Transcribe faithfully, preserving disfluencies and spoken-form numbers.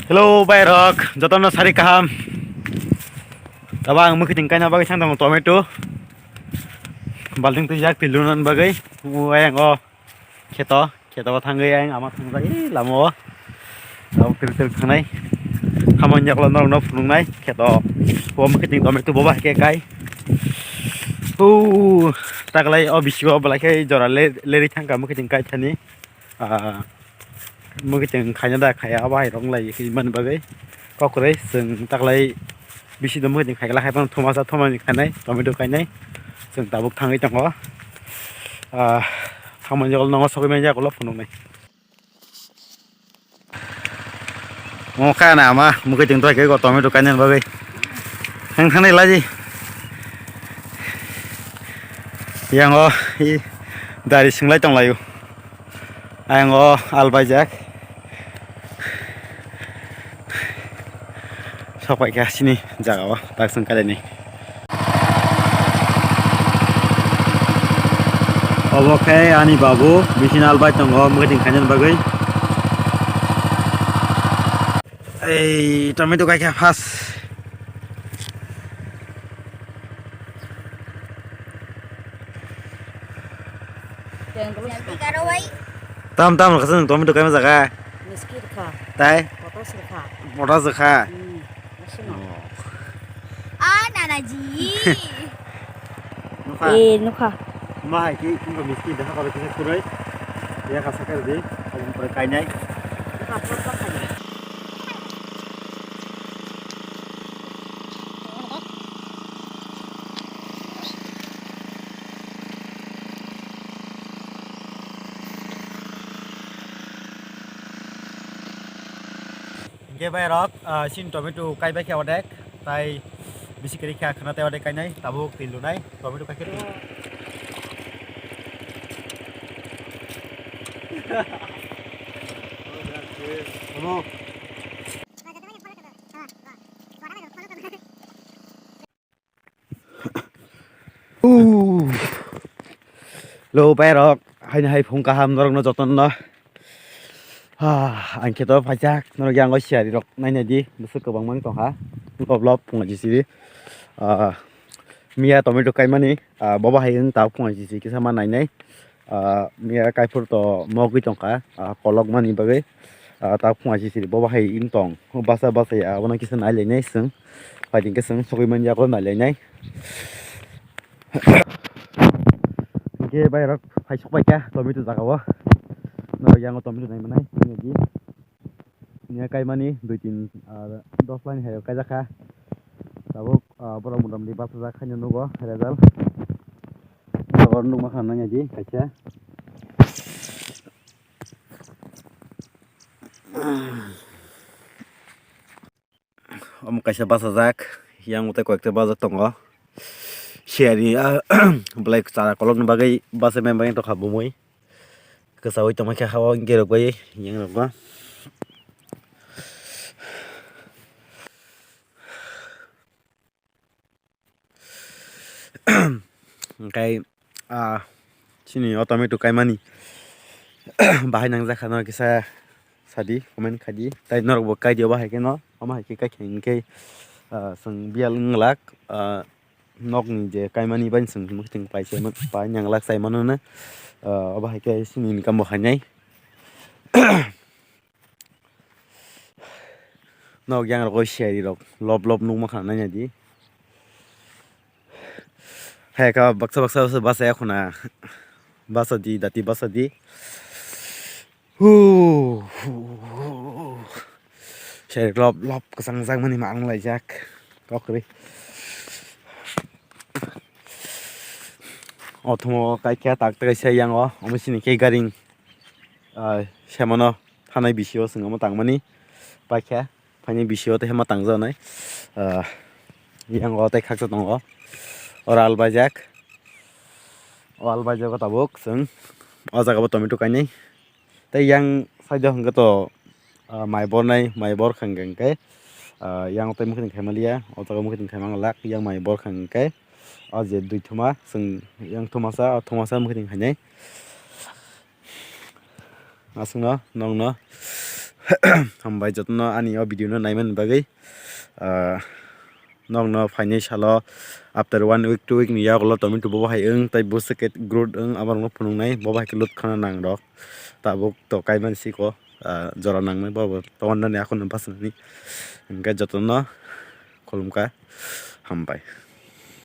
Hello, bairok, jotono sari kaham. Tabang mukhiting kaina bagwi sang tongo tomato. Balting twijak, twi lunan bagwi. Uai ang o kheto, kheto o thangwi ang ama thangjak, ee, lama o. Tabuk tel tel thangnai. Hamon yaklo norokno phunuknai kheto. O mukhiting tomato boba hake kai. O taklai o bisingo belai khe jora le-, leri thangkha mukhiting kai thani. Ah, mukhiting khaina da khaya, abo hai rong lai himani bagwi kok kwrwi chwng taklai bisi do mukhiting khaikla, hai phano thumasa thumani khainai, tomato kainai, chwng tabuk thangwi tongo. Ah, thangmani jagolo nongo sogwi mani jagolo phunuknai. Omo kha na ama mukhiting toy khe tomato kainani bagwi. Thang thang nai laji. Yang o i dari singlai tong laio. Ayang o albaijak. Sok pai kha sini jaga o tak sung kalaini. Obo khe ani babu, bisingo albai tongo, mukhiting khainani bagwi. Ei, tomato kai kha first. Tam tam rwkha chwng tomato kaima jaga. Miski rwkha. Tai? Potos rwkha. Potos rwkha. Hmm, asino. Oh. Ah, nanaji. Nukha. Eh, nukha. Ma hai ki, nukha miski daha karo kisa kurai. Ya kasa kar di, abang pura kainai. Nukha, pot pot khai. Hingke bai rok, ah, sin tomato kai bai khe odek, tai bisi kiri kha khana tai odek kainai, tabuk tin lunai, tomato kai khe tin. Omo. Lo, bairok, haini hai phung kaham norokno jotono. Ah, ang khe to phaijak, norok yang o siyari rok nainai di, bwswk kwbangma wng tongkha, lob lob phunga jisiri. Ah, miya tomato kaimani, ah, bobo hai wng ta phunga jisi kisa ma nainai. Ah, miya kaiphur to mogwi tongkha, ah, kolok mani bagwi, ah, ta phunga sisiri bobo hai wng tong, basa basa ya, abono kisa nai lainai chwng, paiteng khe chwng sogwi manya yago nai lainai. Hingke bai rok phai sok bai kha tomato jaga o, norok yang o tomato nai manai, nini di. Nya kaimani dui tin, ah, dos line hai kaijak kha. Tabuk, ah, borok motamoti bachajak haino nugo result. Oro nukma khna nangya di kaisa. Omo kaisa bachajak, yang tei koyekta bachajak tongo. Siyari, ah, belai chara kolokni bagwi bachai mani bagwi tongkha bumui. Kwchaui tongma khe ha-o hingke rwgwi yang rwgo. Hingke, ah, chini o tomato kaimani bahai nangjakha no kisa sadi, comment khaidi. Tai norokbo kaidi obo hai kheno, omo hai khe kaikha hingke, ah, chwng biyal wng glak, ah, nokni je kaimani bai chwng muiting pai se pai nang glak chai mano no, ah, obo hai khe chini income bo khainai. Nok yang rok siyari rok lob lob nukma khna nai di. Hai kha baksa baksa baksa bachaya khuna. Bachadi, dati bachadi. Hu, hu, hu, hu. Seri lob lob kwchang jak mani ma ang laijak. Kokri. Othomo kaikha tak tak kaisa yang o. Omo sini khe garing. Ah, semano thanai bisio chwng omo tangmani. Paikha. Phaini bisio tei hema tangjaknai. Ah, yang o tei khaksa tongo. Oro albaijak. O albaijak o tabuk chwng. O jaga bo tomato kainwi. Tei yang side o hwnkhe to, ah, mai bornai, mai bor khang hwnkhe, ah, yang tei mukhuitwng khaimaliya. O jaga mukhuitwng khaimang lak, yang mai bor khang hwnkhe. O je dui thuma, chwng yang thumasa, o thumasa mukhuitwng khainai. Aswkno nokno Hambai jotono ani o video no naimani bagwi. Ah, nokno phainai salo after one week, two week ni yagulo tomato bo hai wng, tai busu khe growth wng, abo rokno phunuknai, bo hai khe lut khana nang rok. Tabuk to kaiman siko, ah, jora nangnai, bo bo tongnani akhorno bwswkni. Hwnkhe jotono khulumkha, hambai.